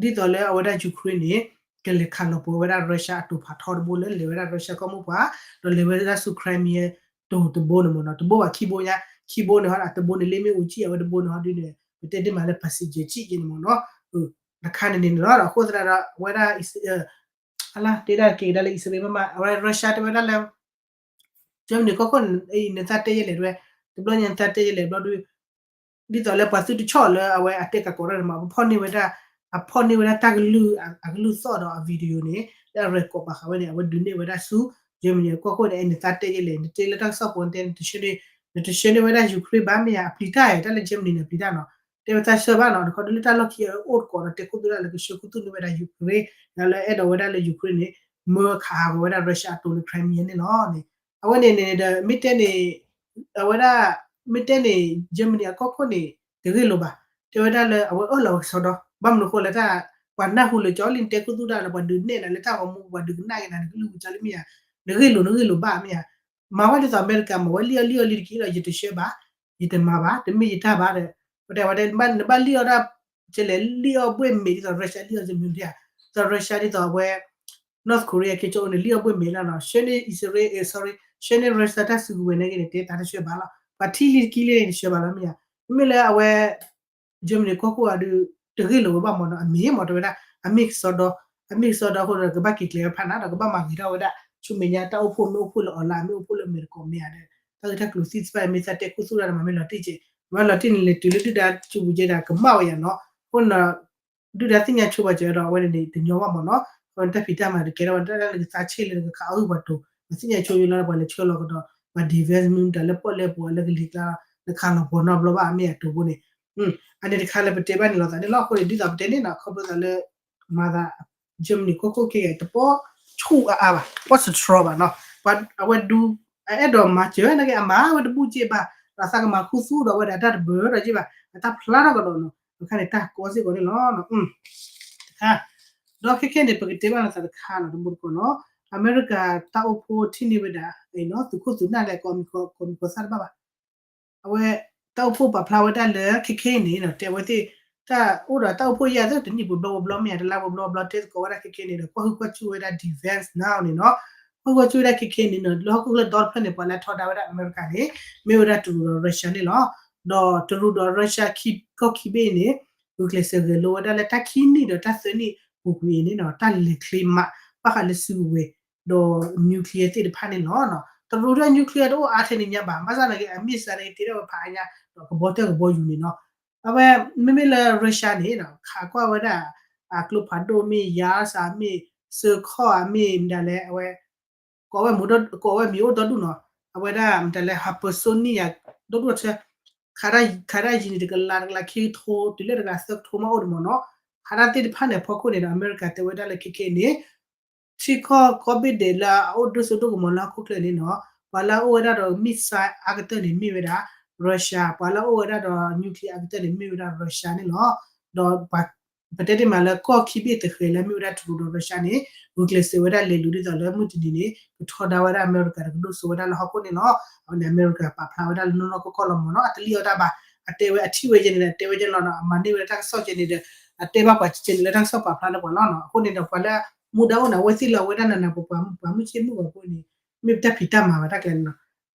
သိးလၢအဝဲဒၣ် Ukraine န့ၣ် ကလဲၤခးလီၤပှီၤဝဲဒၣ် Russia အတိာ်ဖးထီတဘိလၢလဲၤဝဲဒၣ် Russia ကီၢ်မိၢ်ပှၢ် ဒီးလဲၤဝဲဒၣ်ဆူ Crimea တိၤတဘိန့ၣ်မ့ၢ်နီၤ, တဘိဘၣ်ခံဘိညါ, ခံဘိန့ၣ်ဟီ အတဘိန့ၣ်လ့မ့ၣ်အူကံၣ် အဝဲတဘိန့ၣ်ဟီဒ်န့ၣ် ပတဲဒ်မးလၢ passenger ကံၣ်က့န့ၣ်မ့ၢ်နီၤ, တခါန့ၣ်န့ၣ်လီၤ. အဃိသတးဒီး အဝဲဒၣ် အလါ တဲဒၣ်က့ၤကဒါလၢ အံၣ်စရ့လးမ့ၢ်မး အဝဲ Russia တဲဝဲဒၣ်လၢ Germany ကီၢ်ခိၣ်အံၤ နသးတဲယဲလဲၣ်တဝဲ, တဘျီညါနသးတဲယဲလဲၣ်ဘျီဒုး ဒ်သိးလၢပှၤသုတဆီၣ်လၢအဝဲအတဲကၤကိးတၢ်န့ၣ်မး ပဖီၣ်န့ၢ်ဝဲဒၣ် အဖီၣ်န့ၢ်ဝဲဒၣ်တၢ်ကလုၢ် အကလုၢ်သီၣ်ဒီးအ video န့ၣ် လၢအ record ဘၣ်ဃးဝဲန့ၣ် အဝဲဒုးနဲၣ်ဝဲဒၣ်ဆူ Germany ကီၢ်ခိၣ်န့ၣ် အဲ နသးတဲယဲလဲၣ် နတဲလၢတၢ်ကစီၣ်ဖိနတဲ နတဆှၢန့ၢ် နတဆှၢန့ၢ်ဝဲဒၣ် Ukraine ဘၣ်မ့ၢ်ဧါ အပျံၤတၢ်ဧါ တၢ်လၢ Germany န့ၣ် အပျံၤတၢ်နီၤ, တဲဝဲသးဆှၢဘၣ်နီၤ တခီဒုးလၢတၢ်လီၢ်ခံအအိၣ်တကိးဒီးတဲခူသူၣ်ဒၣ်လၢကဆှၢခူသူၣ်န့ၢ်ဝဲဒၣ် Ukraine ဒီးလၢအဲၣ်ဒိးဝဲဒၣ်လၢ Ukraine န့ၣ် မၢခးဟးဂီၤဝဲဒၣ် Russia အတိၤလၢ Crimea န့ၣ်လီၤန့ၣ်. အဝဲန့ၣ်န့ၣ်ဒီး မ့ၢ်တဲန့ၣ် အဝဲဒၣ် မ့ၢ်တဲန့ၣ် Germany အကီၢ်ခိၣ်န့ၣ် တဂ့ၢ်လိာ်ဘၣ်. တဲဝဲဒၣ်လၢအဝဲအၢၣ်လီၤကစီဒီ, ဘၣ်မနုၤဃိလဲၣ်တၢ် ပှၤနၢ်ဟူလၢကၠီလံ နတဲခူသူၣ်တၢ်လၢပှၤဒုးနဲၣ်နၤလၢတၢ်ဂီၤမူ ပှၤဒုးကနၣ်က့ၤနၤ နကလုၢ်ကစၢ်လံမ့ၢ်ဧါ, နဂ့ၢ်လိာ် နဂ့ၢ်လိာ်ဘၣ်မ့ၢ်ဧါ. မၤဝဲဒ်သိးအမဲရကၤမၤဝဲ လံၣ်အီၣ်လံၣ်အီလံတက့ၢ်ဒီး ယတဆှၢဘၣ်, ယတမၤဘၣ်, တမ့ၢ်ယတၢ်ဘၣ်ဒီး ပတဲဝဲဒၣ် နဘၣ်လံၣ်အီၣ်ဒၣ် ကလဲၤလံၣ်အီၣ်ဘှ့ၣ်မ့ၤဒ်သိး Russia လံၣ်အီၣ် Germany ဒ်သိး Russia ဒ်သိးအဝဲ North Korea Kim Jong Un န့ၣ် လံၣ်အီၣ်ဘှ့ၣ်မ့ၤလီၤနီၤ, ဆှၢန့ၢ် Israel, sorry, ဆှၢန့ၢ် Russia တၢ်စုကဝဲၤန့ၣ်ဂ့ၤန့ၣ် တဲတၢ်တဆှၢဘၣ်လီၤ. ပှၤထံၣ်လံတကံလံန့ၣ် တဆှၢဘၣ်လီၤမ့ၢ်ဧါ. မ့မ့ၢ်လၢအဝဲ Germany ကီၢ်ခိၣ်ဂၤဒုး တဂ့ၢ်လိာ်ဝဲဘၣ်မ့ၢ်နီၤ, အမ့ၢ်မ့ၢ်တဲဝဲဒၣ် အမ့ၢ်ကစီဒီ, အမ့ၢ်ကစီဒီအဃိဒီး ကဘၣ်က့ၤကျဲၤဝဲဖးနၤဒီး ကဘၣ်မၤဂ့ၤထီၣ်ဝဲဒၣ် ဆူမဲာ်ညါတၢ်အိၣ်ဖှိၣ်မ့ၢ်အိၣ်ဖှိၣ်လၢအီၤလၢအမ့ၢ်အိၣ်ဖှိၣ်လၢအမဲာ်တကိးမ့ၢ်ဧါဒီး တၢ်ဂ့ၢ်တၢ်ကျိၤသံတဖၣ် မ့ၢ်သးတဲခူသူၣ်တၢ်ဒီး မၤမ့ၢ်လီၤတံၢ်က့ၤ, မၤလီၤတံၢ်န့ၣ် လဲၤတုၤလၢဒုၣ်ဒါစုပူၤကဲဒၣ် ကမၣ်ဝဲယၤနီၤ. အဃိနီၤ ဒုၣ်ဒါသ့ၣ်ညါဆိပာ်စၢၤဒီး အဝဲန့ၣ်န့ၣ် တညီဘၣ်မ့ၢ်နီၤ. အဝဲတၢ်ဖံးတၢ်မၤတကဲထီၣ်ဝဲ တၢ်လၢကသါဆ့ၣ်လၢနကခးအီၣ်ဂံၢ်ပှၤတိၤ ပသ့ၣ်ညါဆိယိလီၤ ပှၤလဲၤဆှၢလီၤကဒီး ပှၤ defense မ့ၢ်တၢ်လၢပီၣ်လဲၣ်ပူၤလၢကလံၤကျါ နခးလီၤပှီၤနီတဘျီဘၣ် မ့ၢ်အတိၤဖိန့ၣ်. အန့ၣ်တခါလၢပတဲဘၣ်န့ၣ်လီၤသးန့ၣ်လီၤ. အဃိန့ၣ် ဒ်သိးပတဲန့ၣ်နီၤ ခီဖျိသးလၢ မၤသး Germany ကီၢ်ခိၣ်ခဲကဲ တပီၣ်ဆူၣ်အါအါဘၣ် ပီၣ်စတြီဘၣ်နီၤ. ပှၤအဝဲဒူ အအဲၣ်ဒိးမၤစၢၤနာ်က့ အမၤဝဲတဘူၣ်က့ဘၣ်, ဒီးသးကမၤခူသူၣ်ဒီးဝဲဒၣ်တၢ်တဘၢဒီးက့ဘၣ် အတၢ်ဖျါထီၣ်ကဒီးနီၤ. အခါန့ၣ် တၢ်ကီစ့ၢ်ကီးန့ၣ်လီၤ. တခါ ဒီးခဲခဲန့ၣ် ပကတဲဘၣ်လီၤသးတခါနီၤ တမူတကိးနီၤ, အမဲရကၤတၢ်အိၣ်ဖှိၣ်ထံၣ်န့ၢ်ဝဲဒၣ် သုးခိၣ်သုးနၢ်လၢကိးမံၤကိးမံၤကိးသၣ်တဘၣ်ဘၣ်. အဝဲ တၢ်အိၣ်ဖှိၣ်ပာ်ဖျါဝဲဒၣ်လၢခဲခဲအံၤန့ၣ်နီၤ တဲဝဲသ့ၣ် တၢ်အိၣ်ဒီးတၢ်အိၣ်ဖှိၣ်ယဲၢ်သ့ၣ် တနံၣ်ပူၤဘျီပူၤဘျီမ့ၢ်ဧါ တလါပူၤဘျီပူၤဘျီ တဲသကိးဝဲဒၣ်ခဲခဲန့ၣ်ဒီး ကွၢ်ဟုၣ်ကွၢ်စူၣ်ဝဲဒၣ် defense now န့ၣ်နီၤ. ကွၢ်ဟုၣ်ကွၢ်စူၣ်ဝဲဒၣ်ခဲခဲန့ၣ်နီၤ လၢဟီၣ်ခိၣ်ချၢဒီတဖျၢၣ်န့ၣ် ပှၤလၢထီဒါဝဲဒၣ်အမဲရကၤန့ၣ် မ့ၢ်ဝဲဒၣ်တရူးဒီး Russia န့ၣ်လီၤ. ဒီးတရူးဒီး Russia ကီၢ်ခံဘ့ၣ်အံၤန့ၣ် ဂုာ်ကျဲးစၢးဂဲၤလိဝဲဒၣ်လၢတၢ်ခံနံၣ်ဒီးတၢ်သၢနံၣ်ပူၤကွံာ်အံၤန့ၣ်နီၤ တၢ်လဲၤချ့မး ဘၣ်ဃးလၢစုကဝဲၤ ဒီး nuclear သ့ၣ်တဖၣ်န့ၣ်လီၤ. တရူးဒီး nuclear တအိၣ်အါထဲန့ၣ်ညါဘၣ် ဘၣ်ဆၣ်သနာ်က့ အမ့ၢ်စးန့ၣ် တ့ထီၣ်ဝဲဖးအါညါ ဒီးကဘီတၢၢ်ကဘီယူၤန့ၣ်နီၤ. အဝဲ မ့မ့ၢ်လၢ Russia န့ၣ်နီၤ ခးကွၢ်ဝဲဒၣ် အကျိဖးဒိၣ်မ့ၢ် Yaris ဧါ မ့ၢ် Zircon ဧါ မ့ၢ်မတၤလဲၣ် အဝဲ ကိးဝဲမံၤ ကိးဝဲမံၤအိၣ်ဒီဒူၣ်နီၤ. အဝဲဒၣ်မတၤလဲၣ် hypersonic ယၤ ဒီဒူၣ်အဆၢ ခးတၢ် ခးတၢ်ယံၤန့ၣ် တကလး တကလးခံကထိ တုၤလၢတကလးသၢကထိမးအိၣ်န့ၣ်မ့ၢ်နီၤ. ခးတၢ်သ့ၣ်တဖၣ်န့ၣ် အဖီခိၣ်န့ၣ်ဒီး အမဲရကၤတဲဝဲဒၣ်လၢခဲခဲအံၤန့ၣ် ထံကီၢ်ကိးဘ့ၣ်ဒဲးလၢအအိၣ်ဒိၣ်စိဒိၣ်ကမီၤလၢဟီၣ်ခိၣ်ချၢန့ၣ်နီၤ ပှၤလၢအအိၣ်ဝဲဒၣ်ဒီး missile အါကတၢၢ်န့ၣ် မ့ၢ်ဝဲဒၣ် Russia, ပှၤလၢအအိၣ်ဝဲဒၣ်ဒီး nuclear အါကတၢၢ်န့ၣ် မ့ၢ်ဝဲဒၣ် Russia န့ၣ်လီၤ. ဒီးပှၤ ပတဲတ့ၢ်မးလၢကီၢ်ခံဘ့ၣ်သဃဲၤလၢမ့ၢ်ဝဲဒၣ်တရူးဒီး Russia န့ၣ် ဂုာ်ကျဲးစၢးဝဲဒၣ်လဲၤလူၤဒ်သိးလၢမုၢ်တနံၤန့ၣ် ကထီဒါဝဲဒၣ်အမဲရကၤဒီးကဒိၣ်စိဝဲဒၣ်လၢဟီၣ်ခိၣ်န့ၣ်လီၤ. အဝဲန့ၣ် အမဲရကၤပာ်ဖျါဝဲဒၣ်လၢနီၢ်နီၢ်ကီၢ်ကီၢ်လီၤမ့ၢ်နီၤ အတလံၣ်အီၣ်တၢ်ဘၣ် အတဲဝဲအထံၣ်ဝဲယဲန့ၣ်ဒီး အတဲဝဲယဲလီၤနီၤ အမၤန့ၢ်ဝဲဒၣ်တၢ်ကစီၣ်ကဲန့ၣ်ဒီး အတဲဘၣ်ပှၤကဲန့ၣ်လၢတၢ်ကစီၣ်ပာ်ဖျါလၢပှၤလီၤနီၤ. အဃိန့ၣ်ဒီး ပှၤလၢမူဒါအိၣ်န့ၣ် အဝဲသ့ၣ်လၢအဝဲဒၣ်နးနးပှၤပှၤ ပှၤမုၢ်ဆ့ၣ်မုၢ်ဂီၤဖိန့ၣ် မ့ၢ်တၢ်ဖံးတၢ်မၤဘၣ်တၢ်ကျဲန့ၣ်နီၤ.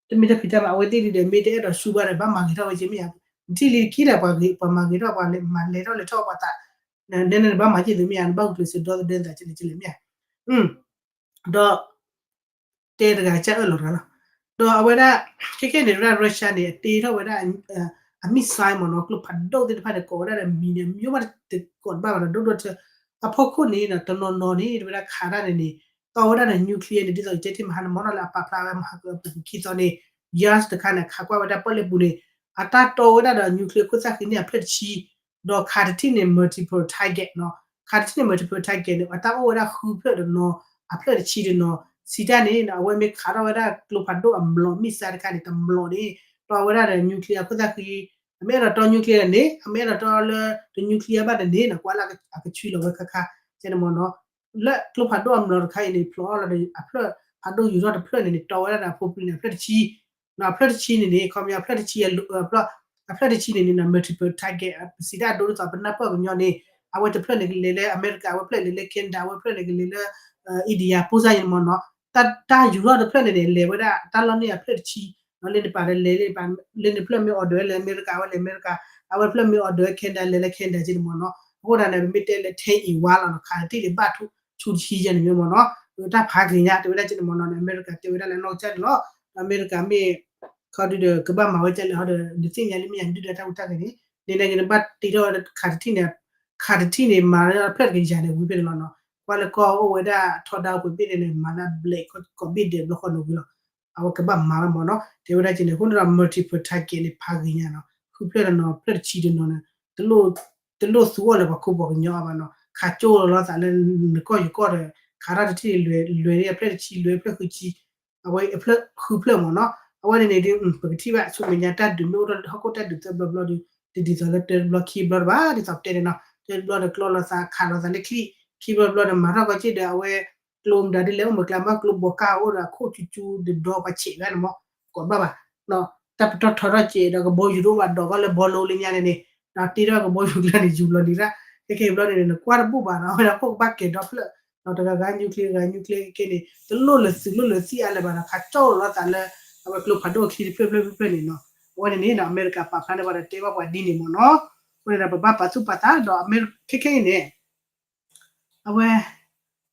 တမ့ၢ်တၢ်ဖံးတၢ်မၤ အဝဲသ့ၣ်ဒ်ဒီး မ့ၢ်တအဲၣ်ဒိးဆူဘၣ်ဒီး ဘၣ်မၤဂ့ၤထီၣ်ဝဲက့မ့ၢ်ဧါ. နထံၣ်လံတက့ၢ်ဒီး ပှၤဂ့ၤ ပှၤမၤဂ့ၤထီၣ် ပှၤလဲၤမၤလဲၤထီၣ်လဲၤထီၣ်ပှၤသး နဲန့ၣ် နဘၣ်မၤက့ၤသုမ့ၢ်ဧါ နဘၣ်ဂုာ်ကျဲးစၢးဒီသဒၢသးကလဲၣ်ကလဲၣ်မ့ၢ်ဧါ. ဒီး တဲတဂၤကၢ်အၢၣ်လီၤတဂၤလီၤ. ဒီးအဝဲဒၣ် ခဲခဲန့ၣ် ဝဲဒၣ် Russia န့ၣ် အတ့ထီၣ်ဝဲဒၣ် အ missile မ့ၢ်နီၤ ကျိဖးဒိၣ်သ့ၣ်တဖၣ်န့ၣ် ကိးဝဲဒၣ်ဒီးမံၤန့ၣ် မံၤမးတကိးတဘၣ်ဘၣ်ဒီး ဒိၣ်ဒိၣ်ထၢ အဖီခိၣ်န့ၣ် တနီၤနီၤန့ၣ် တဝဲဒၣ်ခးတၢ်န့ၣ်န့ၣ် တီဝဲဒၣ်ဒီး nuclear န့ၣ် ဒ်သိးယတဲတ့ၢ်မဟါန့ၣ် မ့ၢ်နီၤလၢအပာ်ဖျါဝဲမဟါကပူၤခံသီန့ၣ် Yaris တခါန့ၣ် ခးကွၢ်ဝဲဒၣ်ပီၣ်လဲၣ်ပူၤန့ၣ် အတၢ်တီဝဲဒၣ်ဒီး nuclear ခိၣ်သၣ်ဃံန့ၣ် အဖျၢၣ်တဆံ ဒီးခးတထံၣ်န့ၣ် multiple target နီၤ ခးတထံၣ်န့ၣ် multiple target န့ၣ် အတၢ်အိၣ်ဝဲဒၣ်ဃုဖျၢၣ်တနီၤ အဖျၢၣ်တဆံတနီၤ စံးတၢ်န့ၣ် အဝဲမ့ၢ်ခးထီၣ်ဝဲဒၣ်ကျိဖးဒိၣ်အမျိာ် missile တခါန့ၣ် တမျိာ်န့ၣ် တီဝဲဒၣ်ဒီး nuclear ခိၣ်သၣ်ဃံ အမ့ၢ်အဲၣ်ဒိးတီ nuclear န့ၣ် အမ့ၢ်အဲၣ်ဒိးတီလၢတ nuclear ဘၣ်တန့ၣ်နီၤ ကွၢ်လၢအကဆွံလီၤဝဲခါခါ ကဲန့ၣ်မ့ၢ်နီၤ လၢကျိဖးဒိၣ်အမျိာ်တခါအံၤန့ၣ် ဖျိးအီၤလီၤဒီး အဖျၢၣ်ဖးဒိၣ်ယူၤထီၣ်တဖျၢၣ်န့ၣ်န့ၣ် တီဝဲဒၣ်ဒီးအဖိပျံၤန့ၣ် အဖျၢၣ်တဆံ အဖျၢၣ်တဆံန့ၣ်န့ၣ် ခီပညီအဖျၢၣ်တဆံ အဖျၢၣ်တဆံန့ၣ်န့ၣ် multiple target ပစံးတၢ်ဒိဒ်သိးပနၢ်ပၢၢ်ကညီန့ၣ် အဝဲတဖျၢၣ်န့ၣ်ကလဲၤလၢအမဲရကၤ အဝဲဖျၢၣ်လဲၤလၢ Canada အဝဲဖျၢၣ်န့ၣ်ကလဲၤလၢ India ဖိစၢ်ယဲန့ၣ်မ့ၢ်နီၤ တၢ်ယူၤထီၣ်တဖျၢၣ်န့ၣ်န့ၣ် လဲၤဝဲဒၣ်တၢ်လီၢ်န့ၣ်အဖျၢၣ်တဆံ လၢနပာ်လၢလဲၤလၢနဖျၢၣ်မ့ၢ် order လၢအမဲရကၤ အဝဲလဲၤအမဲရကၤ အဝဲဖျၢၣ်မ့ၢ် order Canada လဲၤလၢ Canada ကဲန့ၣ်မ့ၢ်နီၤ အဃိဒၣ်န့ၣ် ပမ့ၢ်တဲလၢ ten in one လီၤနီၤ ခးတထံၣ်န့ၣ်ဘၣ်ဆူတဆံယဲန့ၣ်မ့ၢ်နီၤ တၢ်ဖးဂ့ၤညါ တဲဝဲဒၣ်ကဲန့ၣ်မ့ၢ်နီၤ အမဲရကၤတဲဝဲဒၣ်လၢနီၢ်ကစၢ်န့ၣ်လီၤ အမဲရကၤမ့ၢ် ခီဒုဒီးကဘၣ်မၤဝဲကဲလၢဟီဒီး နသ့ၣ်ညါလံမ့ၢ်ယါ နဒုၣ်ဒါတၢ်ဟူးတၢ်ဂဲၤန့ၣ် န့ၣ်န့ၣ် နဘၣ်တ့ထီၣ်ဝဲဒၣ် ခးတထံၣ်န့ၣ် ခးတထံၣ်န့ၣ် မၤလၢဖျၢၣ်တကယၤန့ၣ် ဝံၤဖဲန့ၣ်လီၤနီၤ ကွၢ်လၢကီၢ်အိၣ်ဝဲဒၣ်ထီဒါပှဲၤဘ့ၣ်ဒဲးန့ၣ် မၤလၢ black ကိးဘ့ၣ်ဒဲးဘျီဃီန့ၣ်ဝံၤလီၤ အဝဲကဘၣ်မၤဝဲမ့ၢ်နီၤ တဲဝဲဒၣ်ကဲန့ၣ် အဃိန့ၣ်ဒီး multiple target န့ၣ် ဖးဂ့ၤညါနီၤ ဃုဖျၢၣ်တနီၤ ဖျၢၣ်တဆံတနီၤန့ၣ် တလိၣ်သူအီၤလၢပှၤခိပှၤကညီအါဘၣ်နီၤ ခးကၠိလီၤသးလၢနကီၢ်ယကီၢ်ဒီး ခးထီၣ်တထံၣ်လွဲၤ လွဲၤအဖျၢၣ်တဆံ လွဲၤအဖျၢၣ်ဃုဆံ အဝဲအဖျၢၣ်ဃုဖျၢၣ်မ့ၢ်နီၤ. အဝဲန့ၣ်န့ၣ်ဒီး ပကထံၣ်ဘၣ်ဆူမဲာ်ညါတၢ်ဒုးမ့ၢ်အိၣ်ထီၣ်ဟီၣ်ခိၣ်တၢ်ဒုးသၢဘျီဘျီဒီး တဒ်သိးလၢတဘျီခံဘျီတဘၣ် ဒ်သိးပတဲန့ၣ်နီၤ. တဘျီဒီးကျီလိာ်သးခးလိာ်သးလၢချံၣ် ခံဘျီဘျီဒီးမၤထီၣ်ကီက့ၢ်ဒီး အဝဲကျိမတၤဒ်လဲၣ်အိၣ်မုၢ်ကျါမ့ၢ်ကျိဘိးကၢ်အိၣ်ဒီးအခိၣ်ကၠူကၠူဒီးဒီပှၤဆဲးဝဲန့ၣ်မ့ၢ် ကိးဘၣ်ဘၣ် တၢ်ပတီၢ်ထီထီၣ်ကဲးဒီးကဘီယူၤတအိၣ်ဘၣ်ဒီးကီၢ်လၢဘီလိလၢညါန့ၣ်န့ၣ် တ့ထီၣ်ကဘီယူၤကျါန့ၣ် ယူၤလီၤလံၤရၣ် ခဲခဲအံၤဘျီန့ၣ် နကွၢ်တဘူၣ်ဘၣ်နီၤ အဝဲဒၣ်ခိၣ်ကဘၣ်ကဲၤဒီဖျၢၣ် ဒီးတဂၤဂၤ nuclear ဂၤ nuclear ခဲခဲန့ၣ် တလိၣ်လၢသုးလိၣ်လၢသံအါလၢၤဘၣ်ဒီး ခးကၠီၣ်လိာ်သးလၢ အဝဲကျိဖးဒိၣ်အချံတဖျၢၣ်ဖျၢၣ်ဖျၢၣ်ဖျၢၣ်န့ၣ်နီၤ. အဝဲန့ၣ်န့ၣ် အမဲရကၤပာ်ဖျါန့ၢ်ပှၤဒီးတဲဘၣ်ပှၤဒ်န့ၣ်မ့ၢ်နီၤ. အဃိန့ၣ်ဒီး ပဘၣ်ပာ်သူၣ်ပာ်သးဒီးအမဲရကၤခဲခဲအံၤန့ၣ် အဝဲ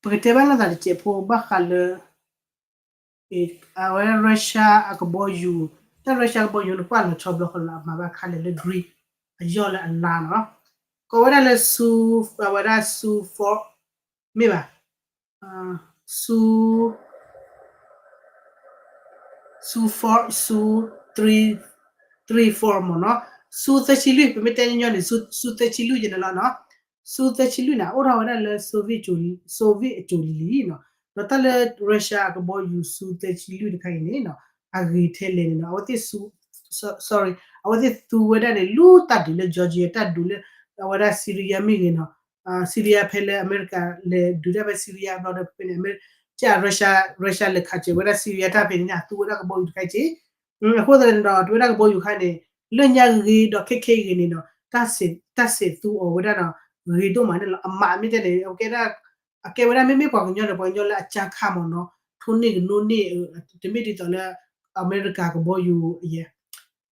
ပကတဲဘၣ်လိာ်သးတစဲးဖိဘၣ်ဃးလၢ အဝဲ Russia အကဘီယူၤ တၢ် Russia ကဘီယူၤန့ၣ် ကွၢ်လီၤဆီဘျီဃီလီၤ အမၤဘၣ်ခါလဲၣ်လၢ Greece အယီၢ်လၢအလါနီၤ. ကိးဝဲဒၣ်လၢ Su အဝဲဒၣ် Su four မ့ၢ်ဘၣ် Su Su four Su three three four မ့ၢ်နီၤ. Su သၢဆံလွံၢ် ပမ့ၢ်တဲညီညီန့ၣ် Su Su သၢဆံလွံၢ်ယဲန့ၣ်လီၤနီၤ. Su သၢဆံလွံၢ်န့ၣ် အိၣ်ထီၣ်ဝဲဒၣ်လၢ Soviet ကၠိလံ Soviet အကၠိလံလံနီၤ. ဒီးတၢ်လၢ Russia အကဘီယူၤ Su သၢဆံလွံၢ်တခါအံၤန့ၣ်နီၤ အဂ့ၤထဲလဲၣ်န့ၣ်နီၤ အဝဲသ့ၣ် sorry အဝဲသ့ၣ်သူဝဲဒၣ်န့ၣ် လူတၢ်ဒုးလၢ Georgia တၢ်ဒုးလၢ အဝဲဒၣ် Syria မ့ၢ်ဂ့ၤနီၤ Syria ဖဲလၢအမဲရကၤလဲၤဒုးတၢ်ဖဲ Syria ဘျီဒီးဖဲန့ၣ် အမဲ က Russia Russia လဲၤခးစၢၤဝဲဒၣ် Syria တၢ်ဖဲန့ၣ် အသူဝဲဒၣ်ကဘီယူၤတခါက့ၢ် အဃိသတးန့ၣ်ဒီး တဝဲဒၣ်ကဘီယူၤခါန့ၣ် လၢညါဂ့ၤဒီးခဲခဲအံၤဂ့ၤန့ၣ်နီၤ တၢ်စဲးသူအီၤဝဲဒၣ်ဒီး ဂ့ၤဒိၣ်မးန့ၣ်လီၤ. အမးမ့ၢ်တဲန့ၣ် အကဲဒၣ် အကဲဝဲဒၣ်မ့မ့ၢ်ပှၤကညီဒီးပှၤကညီလၢအကၢ်ခါမ့ၢ်နီၤ ထိၣ်န့ၢ်ကနိးန့ၢ် တမ့ၢ်ဒ်သိးလၢ အမဲရကၤကဘီယူၤ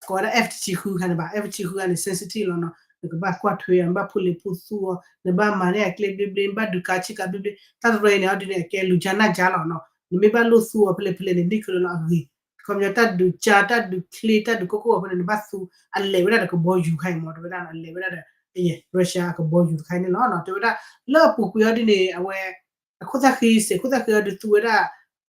ကိးဝဲဒၣ် F တဆံဃုခါန့ၣ်ဘၣ် F တဆံဃုခါန့ၣ် sensitive လီၤနီၤ နကဘၣ်ကွၢ်ထွဲအီၤ နဘၣ်ဖိလ့ၤဖိသူအီၤ နဘၣ်မၤန့ၢ်အကျဲဘျ့ဘျ့ နဘၣ်ဒုးကါဆံးကါဘျ့ဘျ့ တၢ်တရၢအံၤန့ၣ် အီၤဒ်န့ၣ် အကဲလူၤကၢ်နၢ်ကၢ်လီၤနီၤ နမ့ၢ်ဘၣ်လိၣ်သူအီၤဖဲလဲၣ်ဖဲလဲၣ်န့ၣ် န့ၢ်ခဲလၢာ်လီၤအဂ့ၤ ခီပညီတၢ်ဒုးကၢ် တၢ်ဒုးချ့ တၢ်ဒုးကိၢ်ကိၢ်အီၤဖဲန့ၣ် နဘၣ်သူ အလဲၤဝဲဒၣ်ဒီးကဘီယူၤခါအံၤမ့ၢ် တဝဲဒၣ်နီၤ အလဲၤဝဲဒၣ်ဒီး Russia အကဘီယူၤတခါအံၤန့ၣ်လီၤနီၤ တဲဝဲဒၣ် လၢအပူၤကွံာ်အီၤဒ်န့ၣ် အဝဲ အခိၣ်သၣ်ဃံစဲး ခိၣ်သၣ်ဃံအီၤဒုးသူဝဲဒၣ်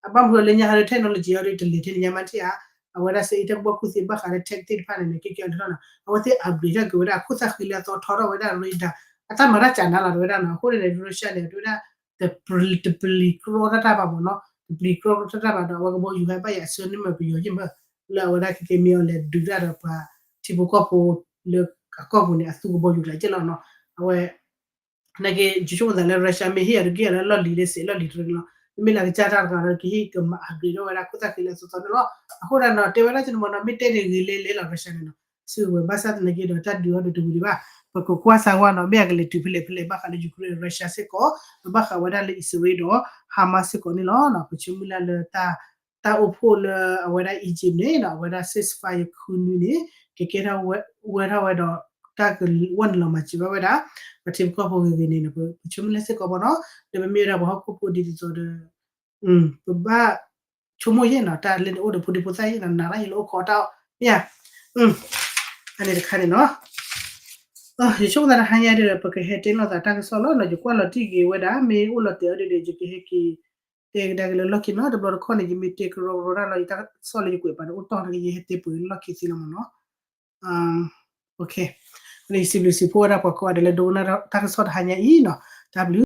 အဘၣ်မနုၤလၢညါဟးလၢ technology အီၤဒုးတလဲၤထဲန့ၣ်ညါမးထံၣ်ဧါ အဝဲဒၣ်စဲအံၤတၢ်ကဘီကူၣ်သ့ဘၣ်ဃးလၢ tech သ့ၣ်တဖၣ်န့ၣ်န့ၣ် ကဲကဲအီၤဒုးထီၣ်နီၤ အဝဲသ့ၣ် upgrade ထီၣ်က့ၤဝဲဒၣ် အခိၣ်သၣ်ဃံလၢအသီထီထီၣ်ဝဲဒၣ် radar အတၢ်မၤတၢ်စးနါလီၤ တဝဲဒၣ်နီၤ အဃိန့ၣ်န့ၣ် Russia န့ၣ် တဝဲဒၣ် တပျံၤကြီတၢ်တၢ်ဘၣ်မ့ၢ်နီၤ တပျံၤကြီတၢ်တၢ်ဘၣ်ဒီး အဝဲကဘီယူၤခါဘၣ်ယၤအဆၢန့ၢ်မ့ၢ်ပယီၤယ့ၢ်မ့ၢ် လၢအဝဲဒၣ်ခဲကဲမ့ၢ်အီၤလဲၤဒုးတၢ်ဒီးပှၤထံဖိကီၢ်ဖိလၢအကီၢ်ပူၤန့ၣ် အသူကဘီယူၤကျဲကဲလီၤနီၤ အဝဲ နာ်က့ ယဆိကမိၣ်သးလၢ Russia မ့ၢ်ဟ့ၣ်အီၤဒုးကဟ့ၣ်အီၤလၢအလီၢ်လံၤလၢစဲးလီၢ်လံၤတရၢန့ၣ်လီၤ မ့မ့ၢ်လၢကစၢ်တၢ်တဂၤဒီးကဟ့ၣ်ကမၤ upgrade ထီၣ်ဝဲဒၣ်ခိၣ်သၣ်ဃံလၢအသီသီန့ၣ်လီၤ အဃိဒၣ်နီၤ တဲဝဲဒၣ်ကန့ၣ်မ့ၢ်နီၤ မ့ၢ်တဲန့ၣ်ဂ့ၤလဲလဲလီၤ Russia န့ၣ်နီၤ စံးဝဲဘၣ်ဆၣ်သနာ်က့ဒီးတၢ်ဒုးအီၤဒုးတဝံၤဒံးဘၣ် ပကကွၢ်စၢ်ဝါနီၤ မ့ၢ်အကလဲၤတုၤဖဲလဲၣ်ဖဲလဲၣ်ဘၣ်ဃးလၢ Ukraine Russia စ့ၢ်ကီး ဘၣ်ဃးဝဲဒၣ်လၢအံၣ်စရ့ဒီး Hamas စ့ၢ်ကီးန့ၣ်လီၤ ပဆိမုၢ်လၢ်လၢတၢ် တၢ်အိၣ်ဖှိၣ်လၢအဝဲဒၣ် Egypt န့ၣ်နီၤ အဝဲဒၣ် ceasefire ခုနွံန့ၣ် ကကဲထီၣ်ဝဲထီၣ်ဝဲဒီး တၢ်ကဝဲနုာ်လီၤမၤစၢၤဘၣ်ဝဲဒၣ် ပှၤထံဖိကီၢ်ဖိဂ့ၤဂ့ၤန့ၣ်နီၤ ပဆိမုၢ်လၢ်စ့ၢ်ကီးဘၣ်နီၤ ဒီးပမ့ၢ်ဝဲဒၣ်ပှၤဟီၣ်ခိၣ်ဖိဒ်သိးဒီး ပဘၣ်ဆိကမိၣ်ယဲၢ်နီၤ တၢ်လၢန့ၣ်အိၣ်ဒီးဖိဒံဖိသၣ်ယဲၢ်နီၤ နၤရၣ်ယလၢအိၣ်ခိးတၢ်အီၣ် မ့ၢ်ဧါ အန့ၣ်တခါန့ၣ်နီၤ ယဆိကမိၣ်သးတဟါညါဒီး ပကဟဲတဲလိာ်သးတၢ်ကစီၣ်လီၤနီၤ ယကွၢ်လီၤတံၢ်က့ၤဝဲဒၣ် မ့ၢ်အိၣ်လီၤတဲာ်အီၤဒ်န့ၣ် ယကဟဲက့ၤ တဲကဒါက့ၤလၢလီၢ်ခံနီၤ တဘျီတခီၣ်န့ၣ် ယမ့ၢ်တဲကရီကရီတၢ်လီၤ ယတၢ်ကစီၣ်လၢယကွဲးပာ်န့ၣ် အိၣ်တီၢ်တက့ၢ် ယဟဲတဲပှဲၤလီၢ်ခံသ့လီၤမ့ၢ်နီၤ ယစံးဘျုးစံးဖှိၣ်ဝဲဒၣ်ပှၤကိးဂၤဒဲးလၢဒိကနၣ်တၢ်ကစီၣ်တဟါညါအံၤနီၤ တၢ်ဘျုး